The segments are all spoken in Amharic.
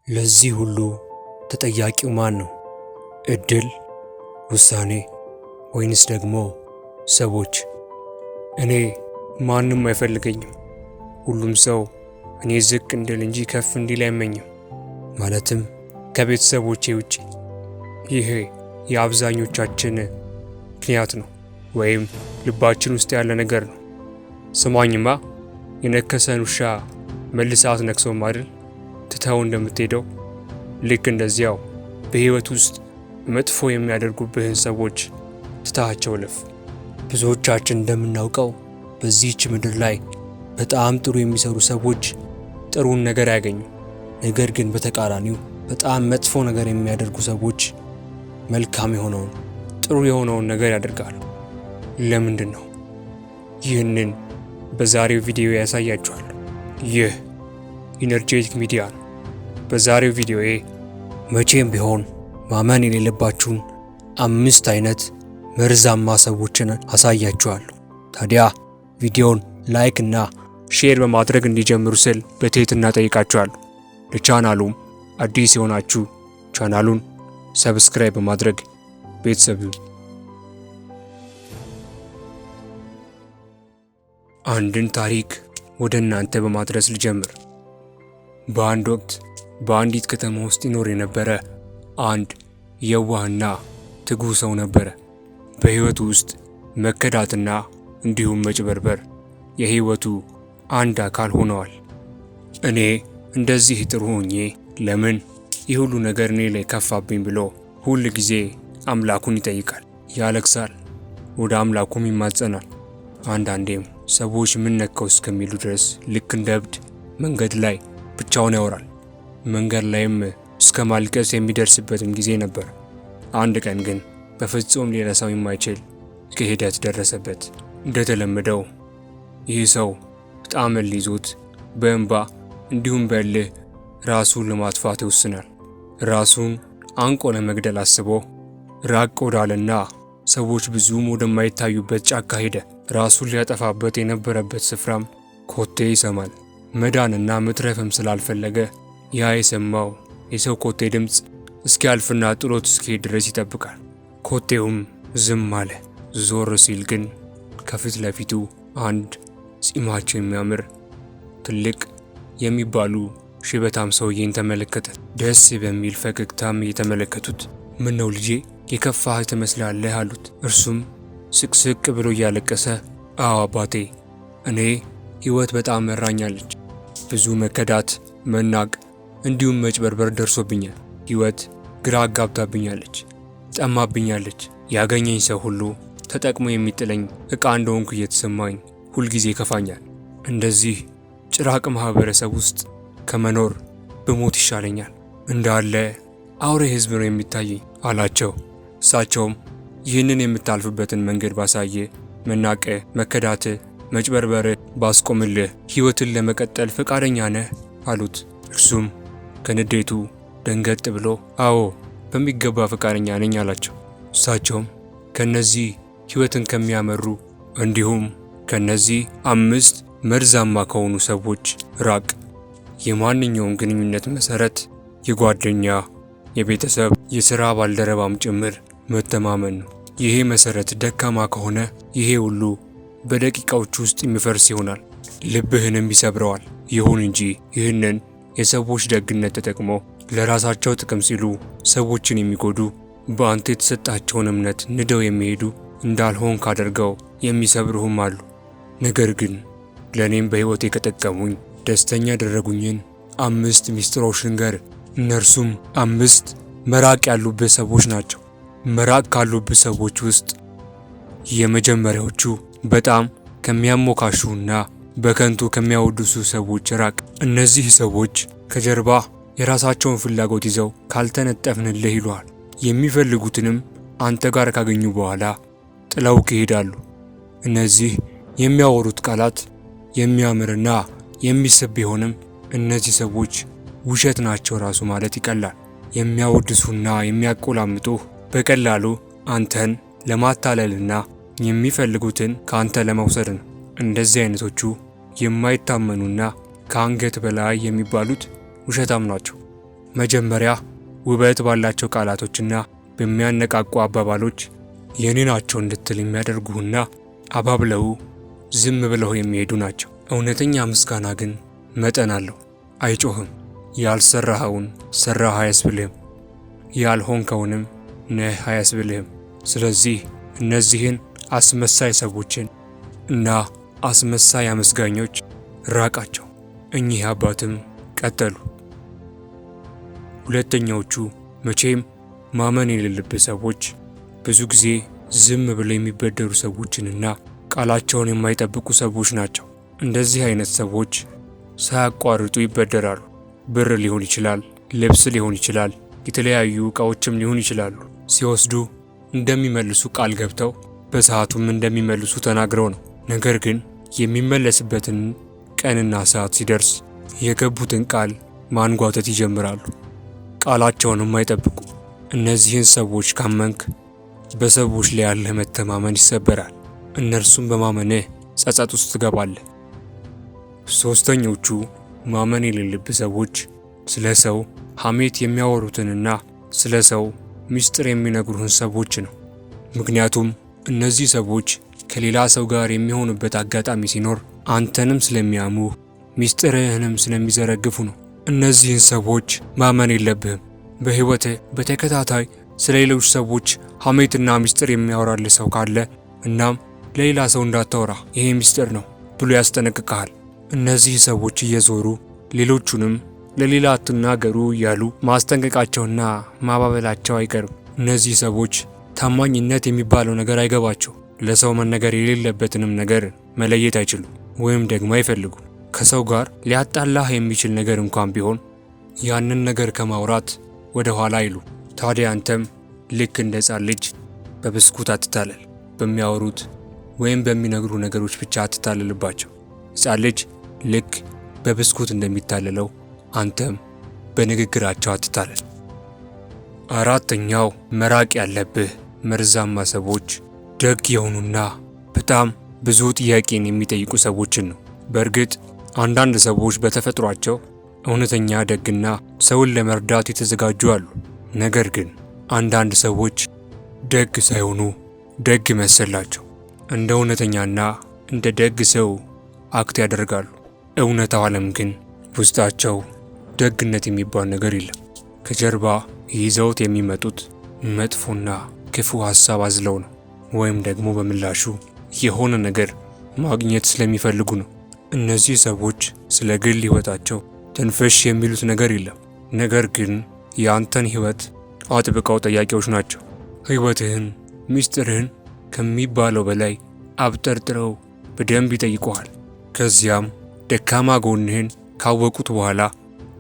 ለዚህ ሁሉ ተጠያቂው ማን ነው? እድል፣ ውሳኔ ወይንስ ደግሞ ሰዎች? እኔ ማንም አይፈልገኝም። ሁሉም ሰው እኔ ዝቅ እንድል እንጂ ከፍ እንዲል አይመኝም። ማለትም ከቤተሰቦቼ ውጪ። ይሄ የአብዛኞቻችን ምክንያት ነው፣ ወይም ልባችን ውስጥ ያለ ነገር ነው። ስማኝማ፣ የነከሰን ውሻ መልሰህ አትነክሰውም አይደል? ትተው እንደምትሄደው ልክ እንደዚያው በሕይወት ውስጥ መጥፎ የሚያደርጉብህን ሰዎች ትተሃቸው እለፍ። ብዙዎቻችን እንደምናውቀው በዚህች ምድር ላይ በጣም ጥሩ የሚሰሩ ሰዎች ጥሩን ነገር አያገኙ። ነገር ግን በተቃራኒው በጣም መጥፎ ነገር የሚያደርጉ ሰዎች መልካም የሆነውን ጥሩ የሆነውን ነገር ያደርጋሉ። ለምንድን ነው? ይህንን በዛሬው ቪዲዮ ያሳያችኋል። ይህ ኢነርጄቲክ ሚዲያ ነው። በዛሬው ቪዲዮዬ መቼም ቢሆን ማመን የሌለባችሁን 5 አይነት መርዛማ ሰዎችን አሳያችኋለሁ። ታዲያ ቪዲዮውን like እና share በማድረግ እንዲጀምሩ ስል በትህትና ጠይቃችኋለሁ። ለቻናሉም አዲስ የሆናችሁ ቻናሉን subscribe በማድረግ ቤተሰብ ይሁኑ። አንድን ታሪክ ወደ እናንተ በማድረስ ልጀምር። በአንድ ወቅት በአንዲት ከተማ ውስጥ ይኖር የነበረ አንድ የዋህና ትጉህ ሰው ነበረ። በሕይወቱ ውስጥ መከዳትና እንዲሁም መጭበርበር የሕይወቱ አንድ አካል ሆነዋል። እኔ እንደዚህ ጥሩ ሆኜ ለምን ይህ ሁሉ ነገር እኔ ላይ ከፋብኝ ብሎ ሁል ጊዜ አምላኩን ይጠይቃል፣ ያለቅሳል፣ ወደ አምላኩም ይማጸናል። አንዳንዴም ሰዎች ምን ነካው እስከሚሉ ድረስ ልክ እንደ እብድ መንገድ ላይ ብቻውን ያወራል። መንገድ ላይም እስከ ማልቀስ የሚደርስበትም ጊዜ ነበር። አንድ ቀን ግን በፍጹም ሊረሳው የማይችል ክህደት ደረሰበት። እንደተለመደው ይህ ሰው በጣም እልህ ይዞት በእንባ እንዲሁም በእልህ ራሱን ለማጥፋት ይወስናል። ራሱን አንቆ ለመግደል አስቦ ራቅ ወዳለና ሰዎች ብዙም ወደማይታዩበት ጫካ ሄደ። ራሱን ሊያጠፋበት የነበረበት ስፍራም ኮቴ ይሰማል። መዳንና መትረፍም ስላልፈለገ ያ የሰማው የሰው ኮቴ ድምፅ እስኪያልፍና ጥሎት እስኪሄድ ድረስ ይጠብቃል። ኮቴውም ዝም አለ። ዞር ሲል ግን ከፊት ለፊቱ አንድ ጺማቸው የሚያምር ትልቅ የሚባሉ ሽበታም ሰውዬን ተመለከተ። ደስ በሚል ፈገግታም እየተመለከቱት ምን ነው ልጄ የከፋህ ትመስላለህ አሉት። እርሱም ስቅስቅ ብሎ እያለቀሰ አዎ አባቴ፣ እኔ ሕይወት በጣም መራኛለች። ብዙ መከዳት፣ መናቅ እንዲሁም መጭበርበር ደርሶብኛል። ሕይወት ግራ አጋብታብኛለች፣ ጠማብኛለች። ያገኘኝ ሰው ሁሉ ተጠቅሞ የሚጥለኝ ዕቃ እንደሆንኩ እየተሰማኝ ሁልጊዜ ይከፋኛል። እንደዚህ ጭራቅ ማህበረሰብ ውስጥ ከመኖር ብሞት ይሻለኛል። እንዳለ አውሬ ሕዝብ ነው የሚታየኝ አላቸው። እሳቸውም ይህንን የምታልፍበትን መንገድ ባሳየ፣ መናቅ፣ መከዳት፣ መጭበርበር ባስቆምልህ ሕይወትን ለመቀጠል ፈቃደኛ ነህ አሉት። እርሱም ከንዴቱ ደንገጥ ብሎ አዎ በሚገባ ፈቃደኛ ነኝ አላቸው። እሳቸውም ከነዚህ ሕይወትን ከሚያመሩ እንዲሁም ከነዚህ 5 መርዛማ ከሆኑ ሰዎች ራቅ። የማንኛውም ግንኙነት መሰረት የጓደኛ፣ የቤተሰብ፣ የሥራ ባልደረባም ጭምር መተማመን ነው። ይሄ መሰረት ደካማ ከሆነ ይሄ ሁሉ በደቂቃዎች ውስጥ የሚፈርስ ይሆናል፣ ልብህንም ይሰብረዋል። ይሁን እንጂ ይህንን የሰዎች ደግነት ተጠቅሞ ለራሳቸው ጥቅም ሲሉ ሰዎችን የሚጎዱ፣ በአንተ የተሰጣቸውን እምነት ንደው የሚሄዱ እንዳልሆን ካደርገው የሚሰብሩህም አሉ። ነገር ግን ለኔም በሕይወቴ ከጠቀሙኝ ደስተኛ ያደረጉኝን 5 ሚስጥሮች ልንገር። እነርሱም 5 መራቅ ያሉብህ ሰዎች ናቸው። መራቅ ካሉብህ ሰዎች ውስጥ የመጀመሪያዎቹ በጣም ከሚያሞካሹና በከንቱ ከሚያወድሱ ሰዎች ራቅ። እነዚህ ሰዎች ከጀርባ የራሳቸውን ፍላጎት ይዘው ካልተነጠፍንልህ ይሉሃል። የሚፈልጉትንም አንተ ጋር ካገኙ በኋላ ጥለው ይሄዳሉ። እነዚህ የሚያወሩት ቃላት የሚያምርና የሚስብ ቢሆንም እነዚህ ሰዎች ውሸት ናቸው ራሱ ማለት ይቀላል። የሚያወድሱና የሚያቆላምጡህ በቀላሉ አንተን ለማታለልና የሚፈልጉትን ካንተ ለመውሰድ ነው። እንደዚህ አይነቶቹ የማይታመኑና ከአንገት በላይ የሚባሉት ውሸታም ናቸው። መጀመሪያ ውበት ባላቸው ቃላቶችና በሚያነቃቁ አባባሎች የኔ ናቸው እንድትል የሚያደርጉህና አባብለው ዝም ብለው የሚሄዱ ናቸው። እውነተኛ ምስጋና ግን መጠን አለው፣ አይጮህም። ያልሰራኸውን ሰራህ አያስብልህም፣ ያልሆንከውንም ነህ አያስብልህም። ስለዚህ እነዚህን አስመሳይ ሰዎችን እና አስመሳይ አመስጋኞች ራቃቸው። እኚህ አባትም ቀጠሉ። ሁለተኛዎቹ መቼም ማመን የሌለብህ ሰዎች ብዙ ጊዜ ዝም ብለው የሚበደሩ ሰዎችንና ቃላቸውን የማይጠብቁ ሰዎች ናቸው። እንደዚህ አይነት ሰዎች ሳያቋርጡ ይበደራሉ። ብር ሊሆን ይችላል፣ ልብስ ሊሆን ይችላል፣ የተለያዩ ዕቃዎችም ሊሆን ይችላሉ። ሲወስዱ እንደሚመልሱ ቃል ገብተው በሰዓቱም እንደሚመልሱ ተናግረው ነው። ነገር ግን የሚመለስበትን ቀንና ሰዓት ሲደርስ የገቡትን ቃል ማንጓተት ይጀምራሉ። ቃላቸውንም አይጠብቁ። እነዚህን ሰዎች ካመንክ በሰዎች ላይ ያለህ መተማመን ይሰበራል። እነርሱም በማመንህ ጸጸት ውስጥ ትገባለህ። ሶስተኞቹ ማመን የሌለብህ ሰዎች ስለ ሰው ሐሜት የሚያወሩትንና ስለ ሰው ምስጢር የሚነግሩህን ሰዎች ነው። ምክንያቱም እነዚህ ሰዎች ከሌላ ሰው ጋር የሚሆኑበት አጋጣሚ ሲኖር አንተንም ስለሚያሙህ ምስጢርህንም ስለሚዘረግፉ ነው። እነዚህን ሰዎች ማመን የለብህም። በሕይወትህ በተከታታይ ስለ ሌሎች ሰዎች ሐሜትና ምስጢር የሚያወራልህ ሰው ካለ እናም ለሌላ ሰው እንዳታወራ ይሄ ምስጢር ነው ብሎ ያስጠነቅቅሃል። እነዚህ ሰዎች እየዞሩ ሌሎቹንም ለሌላ አትናገሩ እያሉ ማስጠንቀቃቸውና ማባበላቸው አይቀርም። እነዚህ ሰዎች ታማኝነት የሚባለው ነገር አይገባቸው። ለሰው መነገር የሌለበትንም ነገር መለየት አይችሉም ወይም ደግሞ አይፈልጉም። ከሰው ጋር ሊያጣላህ የሚችል ነገር እንኳን ቢሆን ያንን ነገር ከማውራት ወደ ኋላ አይሉ። ታዲያ አንተም ልክ እንደ ሕፃን ልጅ በብስኩት አትታለል። በሚያወሩት ወይም በሚነግሩ ነገሮች ብቻ አትታለልባቸው። ሕፃን ልጅ ልክ በብስኩት እንደሚታለለው አንተም በንግግራቸው አትታለል። አራተኛው መራቅ ያለብህ መርዛማ ሰዎች ደግ የሆኑና በጣም ብዙ ጥያቄን የሚጠይቁ ሰዎችን ነው። በእርግጥ አንዳንድ ሰዎች በተፈጥሯቸው እውነተኛ ደግና ሰውን ለመርዳት የተዘጋጁ አሉ። ነገር ግን አንዳንድ ሰዎች ደግ ሳይሆኑ ደግ መሰላቸው እንደ እውነተኛና እንደ ደግ ሰው አክት ያደርጋሉ። እውነታው ዓለም ግን ውስጣቸው ደግነት የሚባል ነገር የለም። ከጀርባ ይዘውት የሚመጡት መጥፎና ክፉ ሀሳብ አዝለው ነው፣ ወይም ደግሞ በምላሹ የሆነ ነገር ማግኘት ስለሚፈልጉ ነው። እነዚህ ሰዎች ስለ ግል ሕይወታቸው ትንፍሽ የሚሉት ነገር የለም። ነገር ግን የአንተን ሕይወት አጥብቀው ጠያቂዎች ናቸው። ሕይወትህን፣ ሚስጥርህን ከሚባለው በላይ አብጠርጥረው በደንብ ይጠይቁሃል። ከዚያም ደካማ ጎንህን ካወቁት በኋላ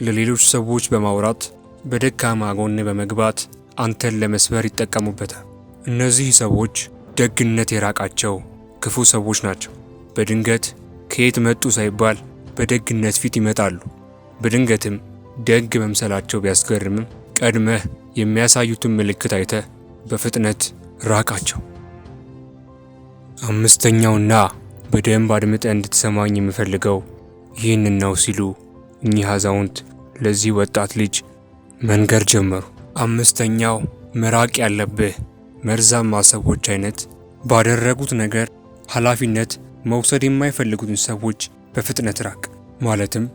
ለሌሎች ሰዎች በማውራት በደካማ ጎን በመግባት አንተን ለመስበር ይጠቀሙበታል። እነዚህ ሰዎች ደግነት የራቃቸው ክፉ ሰዎች ናቸው። በድንገት ከየት መጡ ሳይባል በደግነት ፊት ይመጣሉ። በድንገትም ደግ መምሰላቸው ቢያስገርምም ቀድመህ የሚያሳዩትን ምልክት አይተህ በፍጥነት ራቃቸው። አምስተኛውና በደንብ አድምጠህ እንድትሰማኝ የምፈልገው ይህንን ነው ሲሉ እኚህ አዛውንት ለዚህ ወጣት ልጅ መንገር ጀመሩ። አምስተኛው መራቅ ያለብህ መርዛማ ሰዎች አይነት ባደረጉት ነገር ኃላፊነት መውሰድ የማይፈልጉትን ሰዎች በፍጥነት ራቅ። ማለትም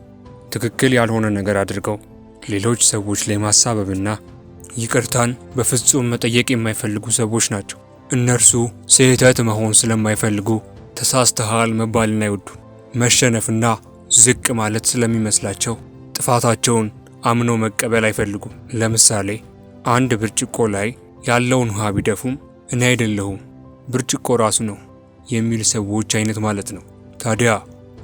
ትክክል ያልሆነ ነገር አድርገው ሌሎች ሰዎች ላይ ማሳበብና ይቅርታን በፍጹም መጠየቅ የማይፈልጉ ሰዎች ናቸው። እነርሱ ስህተት መሆን ስለማይፈልጉ ተሳስተሃል መባልን አይወዱም። መሸነፍና ዝቅ ማለት ስለሚመስላቸው ጥፋታቸውን አምነው መቀበል አይፈልጉም። ለምሳሌ አንድ ብርጭቆ ላይ ያለውን ውሃ ቢደፉም እኔ አይደለሁም ብርጭቆ ራሱ ነው የሚል ሰዎች አይነት ማለት ነው። ታዲያ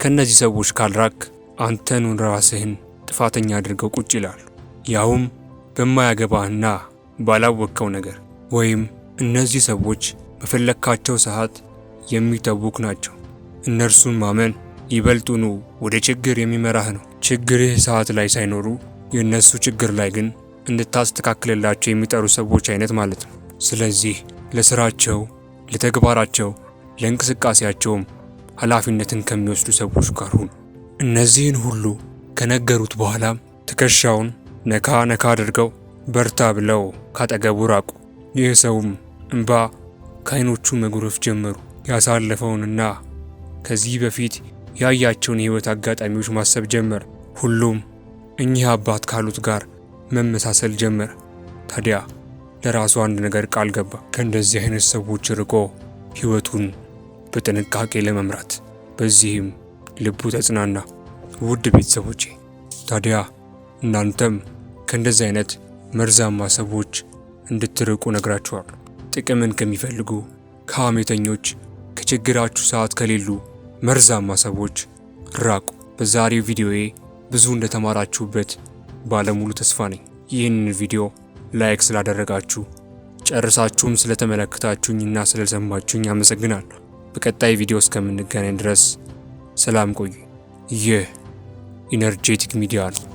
ከእነዚህ ሰዎች ካልራክ አንተኑን ራስህን ጥፋተኛ አድርገው ቁጭ ይላሉ። ያውም በማያገባህና ባላወቅከው ነገር። ወይም እነዚህ ሰዎች በፈለግካቸው ሰዓት የሚተዉክ ናቸው። እነርሱን ማመን ይበልጡኑ ወደ ችግር የሚመራህ ነው። ችግርህ ሰዓት ላይ ሳይኖሩ የእነሱ ችግር ላይ ግን እንድታስተካክልላቸው የሚጠሩ ሰዎች አይነት ማለት ነው። ስለዚህ ለስራቸው፣ ለተግባራቸው፣ ለእንቅስቃሴያቸውም ኃላፊነትን ከሚወስዱ ሰዎች ጋር ሁን። እነዚህን ሁሉ ከነገሩት በኋላም ትከሻውን ነካ ነካ አድርገው በርታ ብለው ካጠገቡ ራቁ። ይህ ሰውም እንባ ከዓይኖቹ መጉረፍ ጀመሩ። ያሳለፈውንና ከዚህ በፊት ያያቸውን የህይወት አጋጣሚዎች ማሰብ ጀመር። ሁሉም እኚህ አባት ካሉት ጋር መመሳሰል ጀመር። ታዲያ ለራሱ አንድ ነገር ቃል ገባ፣ ከእንደዚህ አይነት ሰዎች ርቆ ህይወቱን በጥንቃቄ ለመምራት። በዚህም ልቡ ተጽናና። ውድ ቤተሰቦቼ፣ ታዲያ እናንተም ከእንደዚህ አይነት መርዛማ ሰዎች እንድትርቁ ነግራችኋለሁ። ጥቅምን ከሚፈልጉ፣ ከሐሜተኞች፣ ከችግራችሁ ሰዓት ከሌሉ መርዛማ ሰዎች ራቁ። በዛሬው ቪዲዮዬ ብዙ እንደተማራችሁበት ባለሙሉ ተስፋ ነኝ። ይህንን ቪዲዮ like ስላደረጋችሁ፣ ጨርሳችሁም ስለተመለከታችሁኝና ስለሰማችሁኝ አመሰግናለሁ። በቀጣይ ቪዲዮ እስከምንገናኝ ድረስ ሰላም ቆዩ። ይህ Energetic ሚዲያ ነው።